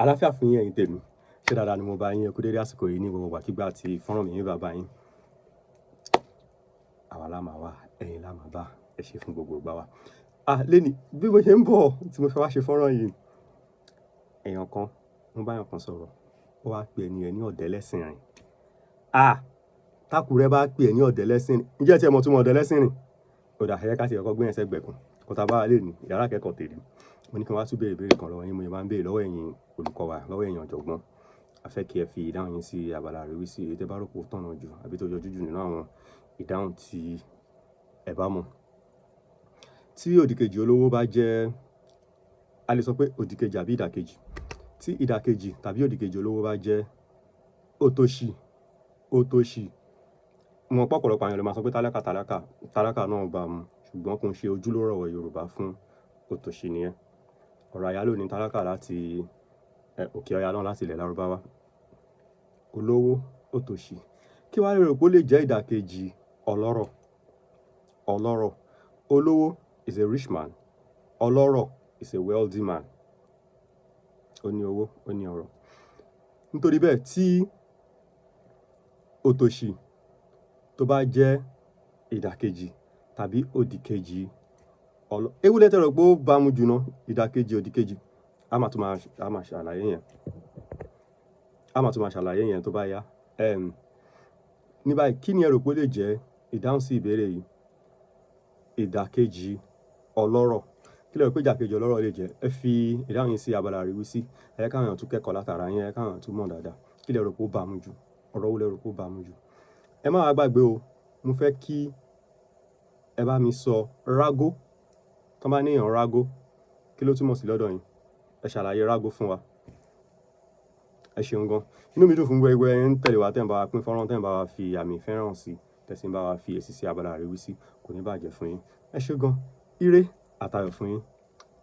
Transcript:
Àlàáfíà fún yín, ẹ̀yin tèmi. Ṣé dáadáa ni mo bá yín? Ẹ kú dédé àsìkò yìí ní gbogbo ìgbàkígbà tí fọ́nrán mi yín bá bá yín. Àwa la máa wá, ẹ̀yin la máa bá. Ẹ ṣé fún gbogbo ìgbà wa. Ah, léni bí mo ṣe ń bọ̀ tí mo fẹ́ wá ṣe fọ́nrán yìí, èèyàn kan, mo bá èèyàn kan sọ̀rọ̀, ó wá pè ẹni yẹn ní ọ̀dẹ̀ lẹ́sìn rìn. Ah, tákùrẹ́ bá pè ẹ́ ní ọ̀dẹ̀ lẹ́sìn rìn, ǹjẹ́ ẹ tí ẹ mọ̀ túmọ̀ ọ̀dẹ̀ lẹ́sìn rìn? Ó dà, ẹ jẹ́ ká ti kọ́kọ́ gbé yẹn sẹ́gbẹ̀ẹ́ kan. Nǹkan tá bá wá léni, yàrá ìkẹ́kọ̀ọ́ tèmi. Mo ní kí n wá tún béèrè ìbéèrè kan lọ́wọ́ yín, mo máa ń béèrè lọ́wọ́ ẹ̀yin olùkọ́ wa, lọ́wọ́ ẹ̀yin ọ̀jọ̀gbọ́n. A fẹ́ kí ẹ fi ìdáhùn yín sí abala àríwísí, èyí tí ẹ bá rò pé ó tọ̀nà jù àbí tó jọjú jù nínú àwọn ìdáhùn tí ẹ bá mọ̀. Tí òdìkejì olówó bá jẹ́, a lè sọ pé òdìkejì àbí ìdàkejì. Tí ìdàkejì tàbí òdìkejì olówó bá jẹ́ òtòṣì, òtòṣì. Mo mọ̀ pé ọ̀pọ̀lọpọ̀ àwọn èèyàn ló máa sọ pé tálákà, tálákà, tálákà náà bá mu, ṣùgbọ́n kò ń ṣe ojúlówó ọ̀rọ̀ Yorùbá fún òtòṣì nìyẹn. Ọ̀rọ̀ àyálò ní tálákà láti òkè ọya náà, láti ilẹ̀ Lárúbáwá. Olówó, òtòṣì. Kí wá lẹ rò pé ó lè jẹ́ ìdàkejì ọlọ́rọ̀? Ọlọ́rọ̀. Olówó is a rich man. Ọlọ́rọ̀ is a wealthy man. Ó ní owó, ó ní ọrọ̀. Nítorí bẹ́ẹ̀, tí òtòṣì tó bá jẹ́ ìdàkejì tàbí òdìkejì ọlọ́, èwo lẹ tẹ́ rò pé ó bá mu jù náà, ìdàkejì, òdìkejì. A máa ṣàlàyé yẹn. A máa tún máa ṣàlàyé yẹn tó bá yá. Ní báyìí, kí ni ẹ rò pé ó lè jẹ́ ìdáhùn sí ìbéèrè yìí? Ìdàkejì ọlọ́rọ̀. Kí lẹ rò pé ìdàkejì ọlọ́rọ̀ lè jẹ́? Ẹ fi ìdáhùn yín sí abala àríwísí. Ẹ jẹ́ káwọn èèyàn tún kẹ́kọ̀ọ́ látara yín, ẹ jẹ́ káwọn èèyàn tún mọ̀ dáadáa. Kí lẹ rò pé ó bá mu jù? Ọ̀rọ̀ wo lẹ rò pé ó bá mu jù? Ẹ má wá gbàgbé o. Mo fẹ́ kí ẹ bá mi sọ rágó. Tí wọ́n bá ní èèyàn rágó, kí ló túmọ̀ sí lọ́dọ̀ yín? Ẹ ṣàlàyé rágó fún wa. Ẹ ṣeun gan. Inú mi dùn fún gbogbo ẹ̀yin ń tẹ̀lé wa, tẹ́ ń bá wa pín fọ́nrán, tẹ́ ń bá wa fi àmì ìfẹ́ sí, tẹ́ sì ń bá wa fi èsì sí abala àríwísí. Kò ní bàjẹ́ fún yín. Ẹ ṣé gan. Ire àtayọ̀ fún yín.